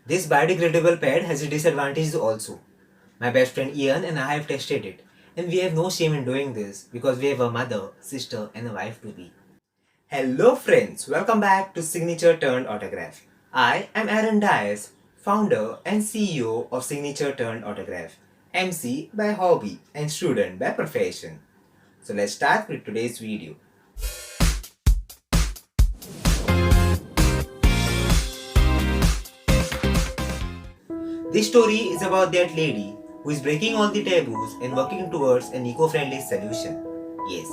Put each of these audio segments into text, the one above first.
This biodegradable pad has a disadvantage also. My best friend Ian and I have tested it, and we have no shame in doing this because we have a mother, sister, and a wife to be. Hello, friends, welcome back to Signature Turned Autograph. I am Aaron Dias, founder and CEO of Signature Turned Autograph, MC by hobby and student by profession. So, let's start with today's video. This story is about that lady who is breaking all the taboos and working towards an eco-friendly solution. Yes,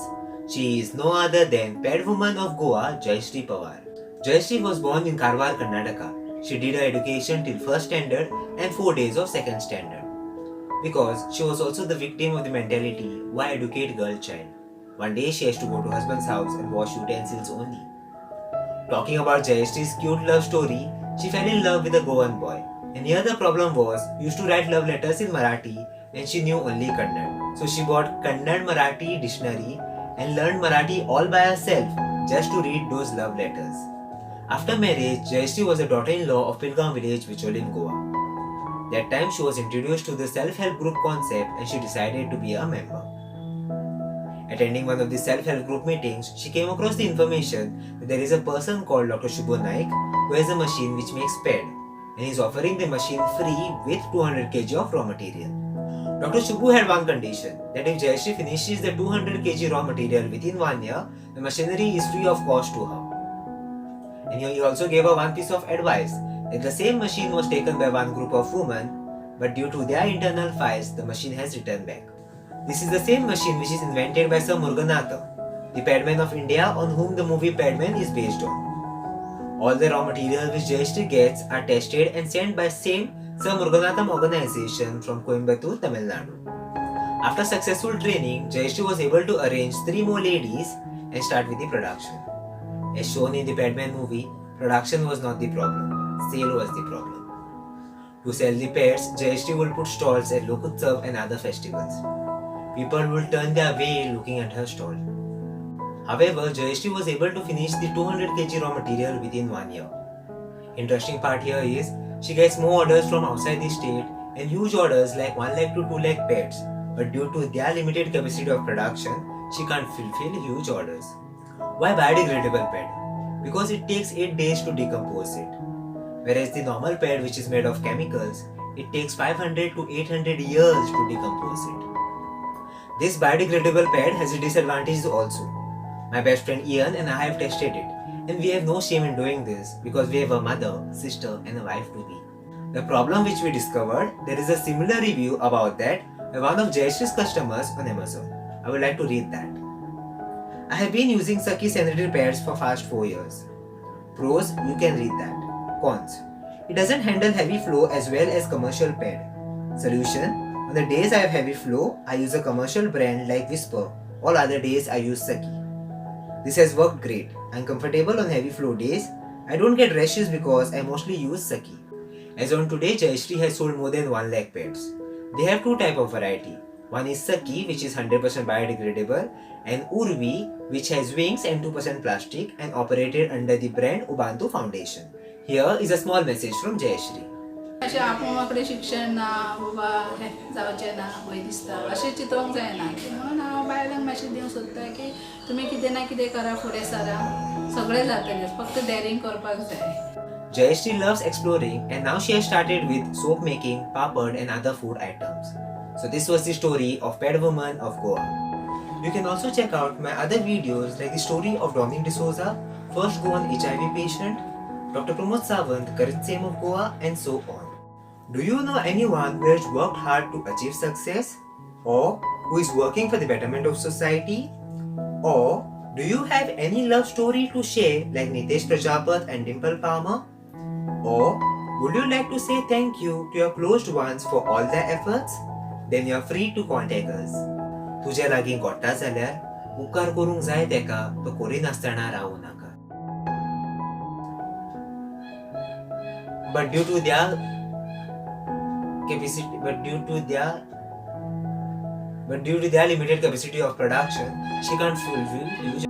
she is no other than pet woman of Goa, Jayshree Pawar. Jayshree was born in Karwar, Karnataka. She did her education till first standard and 4 days of second standard. Because she was also the victim of the mentality, why educate girl child? One day she has to go to husband's house and wash utensils only. Talking about Jayashree's cute love story, she fell in love with a Goan boy. And here the problem was, he used to write love letters in Marathi and she knew only Kannada. So she bought Kannada Marathi dictionary and learned Marathi all by herself just to read those love letters. After marriage, Jayashree was a daughter-in-law of Pilgaon village, Bicholim, Goa. That time she was introduced to the self-help group concept and she decided to be a member. Attending one of the self-help group meetings, she came across the information that there is a person called Dr. Shubhu Naik who has a machine which makes pad and is offering the machine free with 200 kg of raw material. Dr. Shubhu had one condition, that if Jayashree finishes the 200 kg raw material within 1 year, the machinery is free of cost to her. And he also gave her one piece of advice, that the same machine was taken by one group of women, but due to their internal files, the machine has returned back. This is the same machine which is invented by Sir Muruganatham, the Padman of India on whom the movie Padman is based on. All the raw material which Jayashree gets are tested and sent by same Sir Muruganatham organization from Coimbatore, Tamil Nadu. After successful training, Jayashree was able to arrange 3 more ladies and start with the production. As shown in the Padman movie, production was not the problem, sale was the problem. To sell the pads, Jayashree would put stalls at Lokutsav and other festivals. People would turn their way looking at her stall. However, Jayashree was able to finish the 200 kg raw material within 1 year. Interesting part here is, she gets more orders from outside the state and huge orders like 1 lakh to 2 lakh pads, but due to their limited capacity of production, she can't fulfill huge orders. Why biodegradable pad? Because it takes 8 days to decompose it. Whereas the normal pad, which is made of chemicals, it takes 500 to 800 years to decompose it. This biodegradable pad has a disadvantage also. My best friend Ian and I have tested it, and we have no shame in doing this because we have a mother, sister, and a wife to be. The problem which we discovered, there is a similar review about that by one of Jayashree's customers on Amazon. I would like to read that. I have been using Sakhi sanitary pads for past 4 years. Pros, you can read that. Cons, it doesn't handle heavy flow as well as commercial pad. Solution, on the days I have heavy flow, I use a commercial brand like Whisper. All other days I use Sakhi. This has worked great. I am comfortable on heavy flow days. I don't get rashes because I mostly use Sakhi. As on today, Jayashree has sold more than 1 lakh pads. They have 2 type of variety. One is Sakhi, which is 100% biodegradable, and Urvi, which has wings and 2% plastic and operated under the brand Ubuntu Foundation. Here is a small message from Jayashree. अशें आपूण कडेन शिक्षण ना बाबा हें जावचें ना भंय दिसता अशें चिंतोंक जायना म्हणून हांव बायलांक मातशें दिवंक सोदता की तुमी कितें ना कितें करा फुडें सरा सगळें जातलें फक्त डॅरींग करपाक जाय. Jayashree loves exploring and now she has started with soap making, papad and other food items. So this was the story of Pad Woman of Goa. You can also check out my other videos like the story of Dominic D'Souza, first Goan HIV patient, Dr. Pramod Sawant, current CM of Goa, and so on. Do you know anyone who has worked hard to achieve success? Or who is working for the betterment of society? Or do you have any love story to share like Nitesh Prajapat and Dimple Palmer? Or would you like to say thank you to your closed ones for all their efforts? Then you are free to contact us. तुझ्या लागीं गोडटा जाल्यार उपकार करूंक जाय तेका तो करिनासतना रावूं नाका. But due to their capacity, but due to their but due to their limited capacity of production, she can't fulfill huge